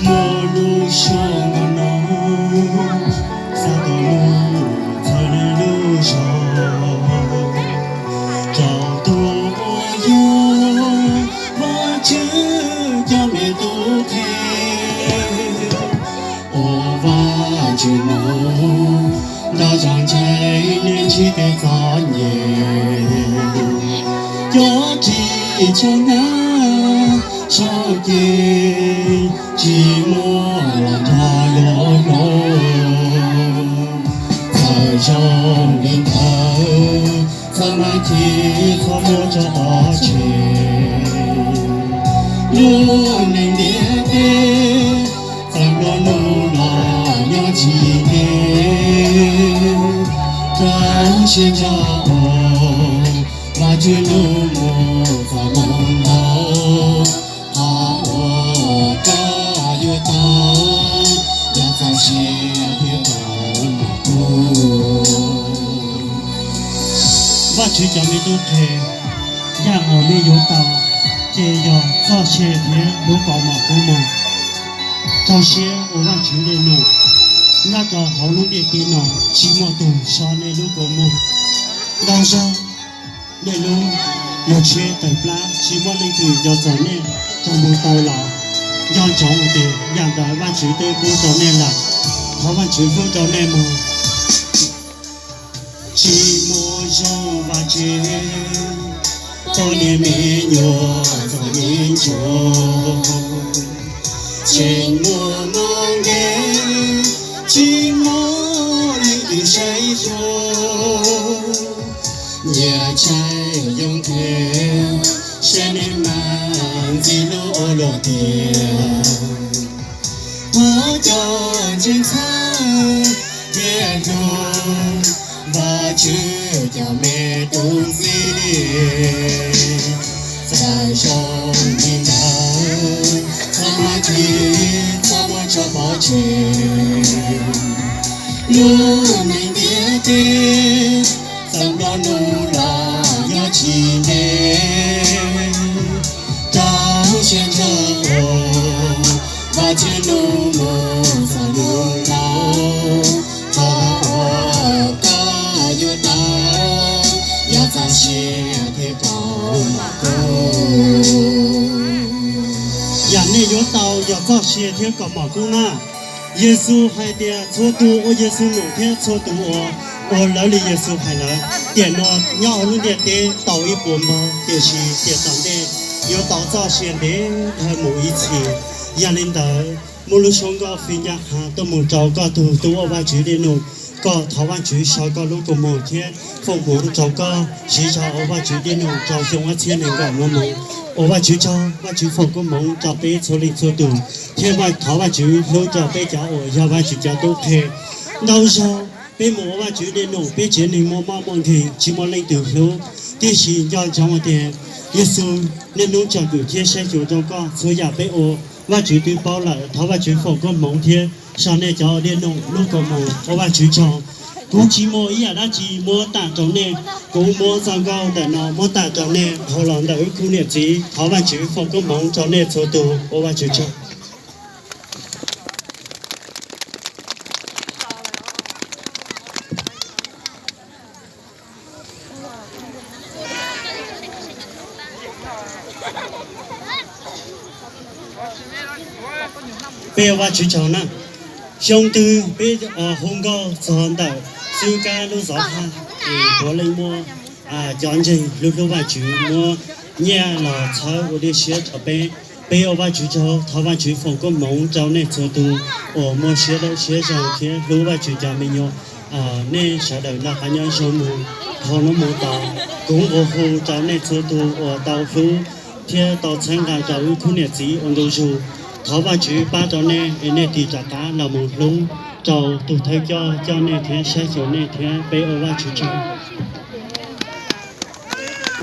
Muaj lub suab no no, xav tau lub txhawb lub zog, rau tus uas yog Vajtswv cov me tub qhe, uas Vajtswv mus nrog zog ntshai niaj ntshis tej txom nyem. Cov ris tsho nyab saum ces tsis muaj los nrog yuav hlub. Txawm zoo li ntawd txhob maj chim, txhob muab tso pov tseg. Lub neej ntiaj teb txawm nplua nuj los nyob tsis ntev, rau siab ntso ua Vajtswv lub mus txoj moo laus. Qhov uas koj yuav tau, yog txoj sia thiab kaus mom kub. Vajtswv cov me tub qhe, yam uas nej yuav tau ces yog txoj sia thiab lub kaus mom kub mog. Rau siab ua Vajtswv li no, nyob rau hauv lub ntiaj teb no tsis muaj tus so nej lub kua muag. Ntau zaug nej lub lug tsheb tawm plab tsis muaj leej twg nco txog nej, txog mus taw los nco ntsoov tias yam ntawd Vajtswv twb pub rau nej lawm. Thov Vajtswv hlub rau nej mog. Tsis muaj zoo Vajtswv, poj niam me nyuam txom nyem ntsuag, tseem muaj mob nkeeg, tsis muaj leej twg saib xyuas. Nyias tshaj yoo ntiag, saib nej mas ntxim hlub ua luaj tiag. Thov cov ntseeg txhawb thiab hlub Vajtswv cov me tub ntxim. Txawm zoo li ntawd txhob maj chim, txhob muab tso pov tseg. Lub neej ntiaj teb txawm nplua nuj los nyob tsis ntev, rau siab ntso ua Vajtswv lub mus txoj moo laus. Qhov uas koj yuav tau, yog txoj sia thiab kaus mom kub. Yam nej yuav tau yog txoj sia thiab kaus mom kub na. Yexus hais tias txhua tus ua Yexus num thiab txhua tus uas ua lawv li Yexus hais lawm, tiam no nyob hauv lub ntiaj teb tau ib puas npaug, tiam sis tiam tom ntej yuav tau txoj sia ntev dhawv mus ib txhis. Yog li ntawd, muaj lub suab nkauj fij ncaj qha tuaj mus rau koj tug tub ua Vajtswv dej num, koj thov Vajtswv sau koj lub kua muag thiab foom hmoov rau koj siv zog ua Vajtswv dej num rau xyoo ob txhiab nees nkaum no mus. Ua Vajtswv tsaug, Vajtswv foom koob hmoov rau peb txhua leej txhua tus, thiab thov Vajtswv hlub rau peb cov uas yog Vajtswv cov tub qhe. Ntau zaug peb mus ua Vajtswv dej num, peb tsev neeg muaj mob muaj nkeeg, tsis muaj leej twg hlub, tiam sis nco ntsoov tias Yexus niaj hnub tsom kwm thiab saib xyuas rau koj. Txhua yam peb ua, Vajtswv twb paub lawm. Thov Vajtswv foom koob hmoov thiab sau nej cov dej num lub kua muag. Ua Vajtswv tsaug. Kuv tsis muaj ib yam dab tsi muab tag rau nej, kuv muab txoj nkauj ntawm no muab tag rau nej dhau los ntawm wb khub niam txiv. Thov Vajtswv foom koob hmoov rau nej txhua tus. Ua Vajtswv tsaug. Peb ua Vajtswv tsaug na. Xyoo twg peb hu nkauj txog ntawm xwb kab lub zov haj, es puav leej muaj cov ntseeg hlub hlub Vajtswv muab nyiaj los txhawb ua dej siab rau peb. Peb ua Vajtswv tsaug, thov Vajtswv foom koob hmoov rau nej txhua tus uas muaj siab dawb siab zoo thiab hlub Vajtswv cov me nyuam. Nej sawv daws noj qab nyob zoo mus, dhau hnub mus tod. Kuv nqua hu rau nej txhua tus uas tau hlub thiab tau txhawb nqa rau wb khub niam txiv ua ntu zus. Thov Vajtswv pab rau nej es nej tig rov qab los mus hlub rau tus thawj coj coj nej thiab saib xyuas nej thiab. Peb ua Vajtswv tsaug.